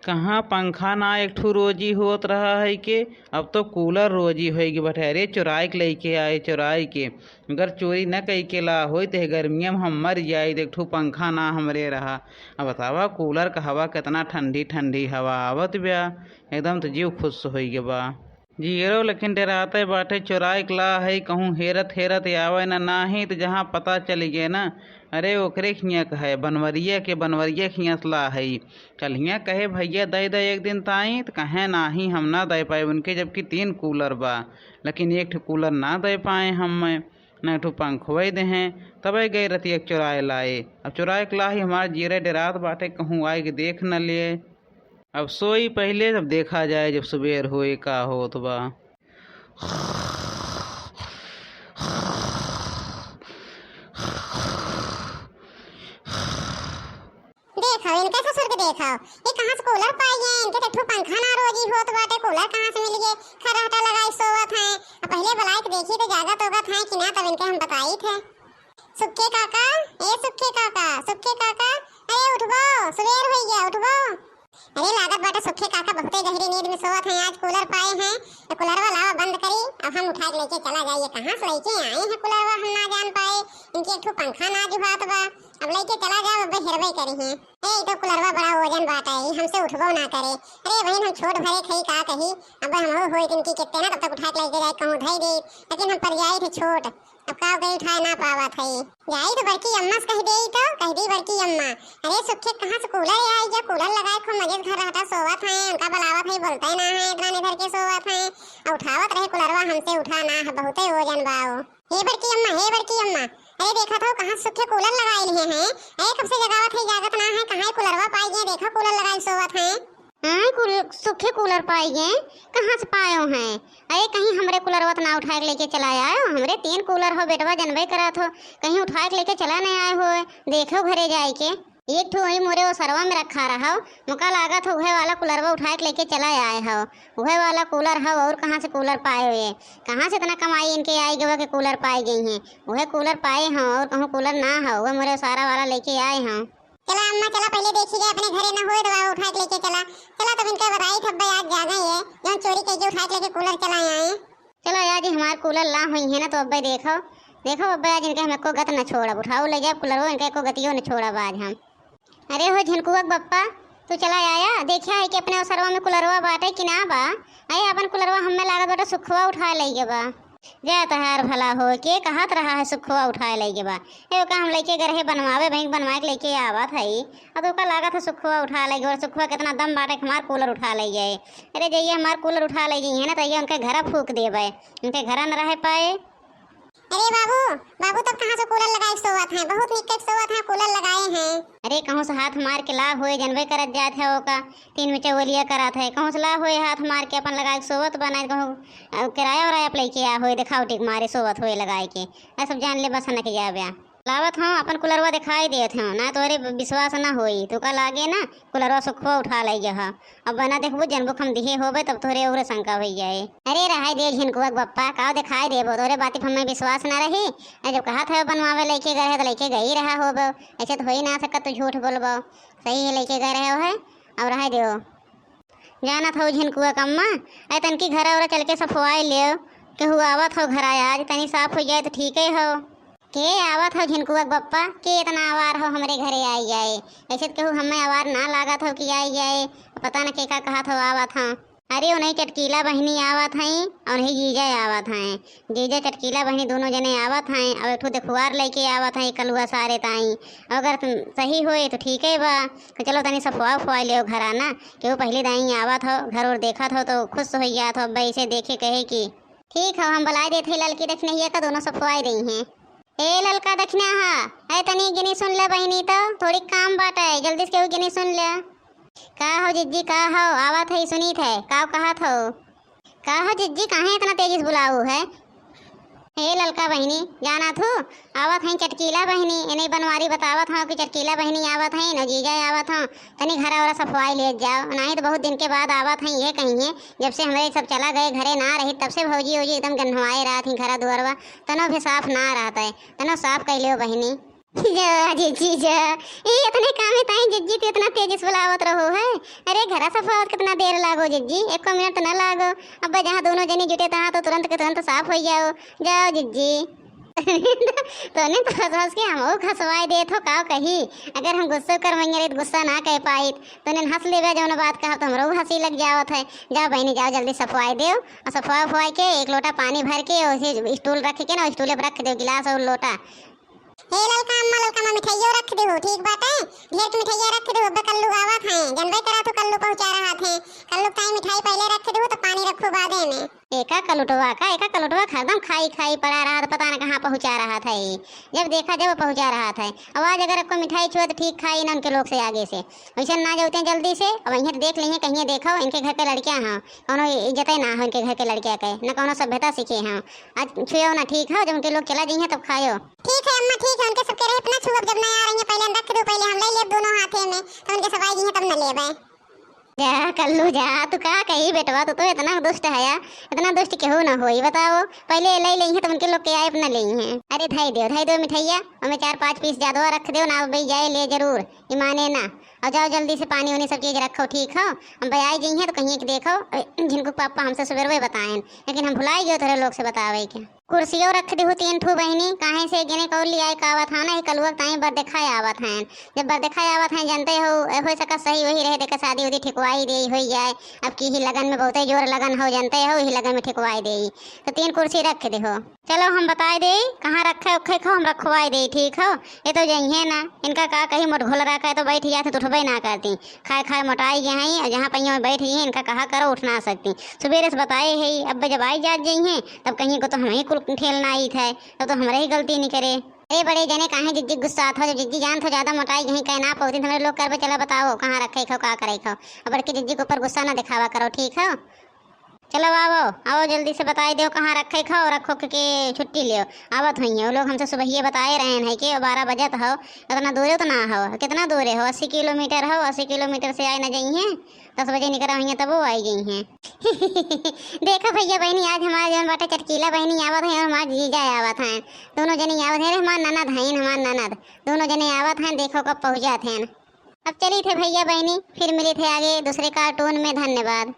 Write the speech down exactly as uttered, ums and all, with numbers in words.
कहाँ पंखा ना एक ठू रोजी होत रहा है के, अब तो कूलर रोजी होइगे बटे। अरे चोराइ के लइके आए, चोराइ के। अगर चोरी न कइ के ला होई, त गर्मिया में हम मर जाई, त एक ठू पंखा ना हमरे रहा। अब बतावा, कूलर क हवा केतना ठंडी ठंडी हवा आवत बा, एकदम त जीव खुश होइगे बा। जियरो लेकिन डेराते बाटे, चोराइ के ला है, कहूँ हेरत हेरत आवे न, नाही त जहाँ पता चलि गे न, अरे ओकरे खियाँ क है, बनवरिया के, बनवरिया खियाँ से ला है। कल्हियाँ कहे, "भइया दइ दे एक दिन ताई," त कहे, "नाही, हम ना दइ पाए उनके, जबकि तीन कूलर बा, लेकिन एक ठो कूलर ना दइ पाए हम, न एक ठो पंखवे देहें।" तबे गए रतिया के चोराए लाए। अब चोराए के लाही हमार जियरे डेरात बाटे, कहूँ आए के देख न ले। अब सोई पहिले, तब देखा जाए जब सुबेर होए का होत बा। देखो, इनके ससुर के देखो, ये कहाँ से कूलर पाइ गए? इनके तो एक ठो पंखा ना रोजी होत बाटे, कूलर कहाँ से मिलि गए? खर्राटा लगाइ सोवत हैं। अब पहिले बुलाइ के देखी तो जागत ओगत हैं कि ना, तब इनके हम बताइत है। सुखे काका, ए सुखे काका, सुखे काका, अरे उठबो, सुबेर होइ गया, उठबो। अरे लागत बाटे सुखे काका बहुते गहरी नींद में सोवत हैं, आज कूलर पाए हैं, तो कूलरवा लावा बंद करी, अब हम उठाइ के लइके चला जाई। कहाँ से लइके आए हैं कूलरवा, हम ना जान पाए, इनके एक ठो पंखा ना जुहात बा, अब लइके चला जाओ, अब हेरबे करिहें। ए, ई तो कूलरवा बड़ा वजन बाटे, ई हमसे उठबो ना करे। अरे बहिन, हम छोट भरे खई, का कही, अब हम हो होई इनकी कित्ते ना, तब तक उठाइ के लइके जाए कहूँ धइ दे, लेकिन हम पर जाइत है छोट, अब का करी, उठाए ना पावत है। जाई तो बड़की अम्मा से कहि देई तो, कहि दी बड़की अम्मा, "अरे सुखे, कहाँ से कूलर आइ गया, कूलर लगाए खूब मजे से खर्राटा सोवत हैं, उनका बुलावत है, बोलते ना हैं, इतना निधर के सोवत हैं, और उठावत रहे कूलरवा हमसे, उठा ना है, बहुते वजन बाओ।" हे बड़की अम्मा, हे बड़की अम्मा, अरे देखत हो कहाँ से सुखे कूलर लगाए लिए हैं, अरे कब से जगावत है, जागत ना है, कहाँ है कूलरवा पाइ गए, देखो कूलर लगाए सोवत हैं। हाँ, कुल-, सुखे कूलर पाइ गए, कहाँ से पायो हैं? अरे, कहीं हमरे कूलरवा त ना उठाए के लइके चला आयो? हमरे तीन कूलर हो बेटवा, जनबे करत हो, कहीं उठाए के लइके चला नहीं आए हो, देखो घरे जाए के। एक ठो वही मोरे ओसरवा में रखा रहा, मुका लागत हो उहे वाला कूलरवा उठाए के लइके चला आए हो, उहे वाला कूलर हो, और कहाँ से कूलर पाए हुए? कहाँ से इतना कमाई इनके आइ गवा के कूलर पाए गई हैं? उहे कूलर पाए हो, और कहूँ कूलर ना हो, उहे मोरे ओसारा वाला लइके आए हो। चला अम्मा, चला पहिले देखी जाए अपने घरे न होए, तो उठा के लेके चला। चला तब इनका बताई थे, अब्बे आज जागा ये, जौन चोरी कइके उठा के लेके कूलर चला आए। चला आज हमार कूलर ला होइहैं ना, तो अब्बे देखो, देखो अब्बे आज इनके हम एको गत न छोड़ब, उठाओ ले जाब कूलरो, इनके एको गतियो न छोड़ब आज हम। अरे हो झिनकुआ के बप्पा, तू चला आया, देखिया है कि अपने ओसरवा में कूलरवा बाटे कि ना बा? अरे अपन कूलरवा हमें लागत बाटे सुखवा उठा लइ गए बा। जा तहार भला हो, के कहत रहा है सुखवा उठाए लइ गए बा? ए, ओका हम लइके गए रहे बनवावे, बैंक बनवाए के लइके आवत हई। अब तो ओका लागत है सुखवा उठा लइ गए बा। सुखवा कितना दम बाटे कि हमार कूलर उठा लइ गए। अरे जइया हमार कूलर उठा लइ गई है ना, तइया उनके घरा फूक देबे, उनके घरा न रहे पाए। अरे बाबू, बाबू तब कहाँ से कूलर लगाए सोवत हैं? बहुत निक के सोवत हैं, कूलर लगाए हैं। अरे कहूँ से हाथ मार के ला होए, जनबे करत जात है ओका। तीन में चवलिया करत है, कहूँ से ला होए हाथ मार के अपन लगाए के सोवत बा, नाहीं कहूँ, अ, किराया उराया पे लइके आ होए, देखावटी के मारे सोवत होए लगाए के। ऐ सब जान ले बस न के जाबे। लावत हूँ, अपन कुलरवा देखाई देत हूँ, ना तोरे विश्वास ना होई। तू का लागे ना, कुलरवा सुखवा उठा लइ गया। अब बना देखबू, जनबुक हम दिहे होबे, तब तोरे और शंका होई जाए। अरे रहाई दे झिनकुआ के बप्पा, काव देखाई देबो, तोरे बाती पर हमें विश्वास ना रही। अरे जब कहत है बनवावे लइके गए रहे, तो लइके गई रहा होबो। ऐसे तो होई ना सकत, तू झूठ बोलबो। सही है, लइके गए रहे हो है, अब रहाई देओ। जानत हौ झिनकुआ कम्मा, ऐ तनकी घरा ओरा चल के सफवाई लेव, केहू आवत हौ घरा आज, तनी साफ होइ जाए त ठीके हौ। के आवत हौ झिनकुआ के बप्पा, के इतना आवार हौ हमरे घरे आई जाए? ऐसे त केहू हमें आवार ना लागत हौ कि आई जाए, पता न के का कहत हौ आवत हौ। अरे उन्हीं चटकीला बहिनी आवत हईं और उन्हीं जीजा आवत हैं। जीजा चटकीला बहिनी दोनों जने आवत हैं, अब एक ठो देखुआर लइके आवत हैं कलुआ सारे ताई। अगर तुम सही होए तो ठीके बा, तो चलो तनी सफवा उफवा लेव घरा ना, केहू पहले दाई आवत हो, घर ओर देखत हो तो खुश होइ जात हो, अब्बे इसे देखे कहे कि ठीक हो, हम बुलाए देत हई ललकी दखिनहिया का, दोनों सफवाई देइहैं। ए ललका दखिनहा, ए तनी गिनी सुन ले बहिनी, तो थोड़ी काम बाटे, जल्दी से केहू गिनी सुन ले। का हो जिज्जी, का हो, आवत है, सुनीत है, का कहत हो? का हो जिज्जी, काहे इतना तेजी से बुलाऊ है? हे ललका बहिनी, जानत हू, आवत हईं चटकीला बहिनी, इन्हें बनवारी बतावत हौ कि चटकीला बहिनी आवत हईं, न जीजा आवत हौ, तनी घरा ओरा सफवाई लेत जाओ, नाहीं तो बहुत दिन के बाद आवत हईं, ये कहिहैं, जब से हमरे सब चला गए, घरे ना रही, तब से भौजी ओजी एकदम गन्हवाए रहत हईं घरा दुआरवा, तनो भी साफ ना रहत है, तनो साफ कइ लेव बहिनी। जा जिज्जी जा, ई इतने कामे ताई जिज्जी तू इतना तेज से बुलावत रहो है। अरे घरा सफावत कितना देर लागो जिज्जी, एको मिनट ना लागो। अब जहाँ दोनों जनी जुटे तहाँ तो तुरंत के तुरंत साफ होइ जाओ। जाओ जिज्जी। तोने तो हंस हंस के हमहू खसवाए देत हो, काव कही। अगर हम गुस्सा करवइया रही तो गुस्सा ना कह पाइत। तोने हंस लेबे जौन बात कहा तो हमरो हंसी लग जावत है। जाओ बहिनी जाओ जल्दी सफवाए देव और सफवा उफवाए के एक लोटा पानी भर के उसे स्टूल रख के ना स्टूले पर रख देव गिलास और लोटा। हे ललका अम्मा, ललका अम्मा, मिठाइयो रख देहु, ठीक बाटे? ढेर के मिठाइया रख देहु, अब्बे कल्लू आवत हैं, जनबे करा तू कल्लू पहुँचा रहत हैं। कल्लू ताई मिठाई पहले रख देहु तो पानी रखू बादे में। एका कलुटवा का, एका कलुटवा का हरदम खाई खाई पड़ा रहत, पता न कहाँ पहुँचा रहत है। जब देखा जब पहुँचा रहत है। अब आज अगर कोई मिठाई छुआ तो ठीक खाई ना उनके लोग से आगे से। वैसे ना जाते जल्दी से, अब यहीं देख लेंगे, कहीं देखो इनके घर के लड़कियाँ हों, कौनो इज्जत ना हो इनके घर के लड़कियाँ के, न कौनो सभ्यता सीखे हों। आज छुएव ना, ठीक हो, जब उनके लोग चला जइहें तब खाएव। ठीक है अम्मा, ठीक है, उनके सबके रहे अपना छुअब, जब ना आ रही है पहले हम रख दो, पहले हम ले लेब दोनों हाथे में, तो उनके सब आई जइहें तब न लेबे। जा कल्लू जा, तू का कही बेटवा, तू तो इतना दुष्ट हया, इतना दुष्ट केहू ना होई। बताओ, पहले ले लेइहें तब उनके लोग के आए अपना लेइहें। अरे धई देव, धई देव मिठाइया, ओमे चार पाँच पीस ज्यादा रख देव ना, अब जाए ले जरूर, ई माने ना। और जाओ जल्दी से पानी वानी सब चीज रखो, ठीक हो? हम भाई आई जइहें तो कहीं के देखो, अ, जिनको पापा हमसे सुबेरवे बताएन, लेकिन हम भुलाई गयो तोरे लोग से बतावे के। कुर्सियों रख दिहु तीन ठू बहिनी, काहे से गिने कौन लियाए का आवत है ना, ये कलुआ ताई बर देखाए आवत हैं। जब बर देखाए आवत हैं, जानते हो, ए, हो सका सही वही रहे, देखे शादी उदी ठिकवाई दे, हो जाए। अब की ही लगन में बहुते जोर लगन हो, जानते हो, ही लगन में ठिकवाई दे। तो तीन कुर्सी रख दिहु। चलो हम बताए देई, कहाँ रखे उखे खो हम रखवाए देई, ठीक हो? ये तो जइहें ना, इनका का कही मोट घोल रखा है तो बैठ जाते तो उठबे ना करती। खाए खाए मोटाई गए हैं और जहाँ पहिया में बैठ गई हैं, इनका कहा करो उठ ना सकती। सुबेरे से बताए है, अब जब आई जात जइहें तब कहीं को तो हम ही कुल ठेलना आई थे, तब तो हमरे ही गलती नहीं करे। अरे बड़े जने काहे जिज्जी गुस्सा हो, जब जिज्जी जानत हो ज्यादा मोटाई गई कह ना पौती, हमरे लोग करबे चला बताओ कहाँ रखे खो का करे खो। अब बड़की जिज्जी के ऊपर गुस्सा ना दिखावा करो, ठीक हो? चलो आवो, आवो जल्दी से बताई देव कहाँ रखे खो, रखो के, के छुट्टी लियो। आवत हुई है, वो लोग हमसे सुबहिए बताए रहे हैं कि बारह बजत हो, इतना दूरे तो ना हो, कितना दूरे हो, अस्सी किलोमीटर हो, अस्सी किलोमीटर से आए ना जाइए, दस बजे निकरा हुई हैं तब वो आई गई हैं। देखो भैया बहनी, आज हमारे जौन बाटे चटकीला बहनी आवत है और हमारे जीजा आवत हैं, दोनों जनी आवत हैं। अरे हमार ननद हैं, हमार ननद, दोनों जने आवत हैं, देखो कब पहुँचत हैं। अब चली थे भैया बहनी, फिर मिली थे आगे दूसरे कार्टून में। धन्यवाद।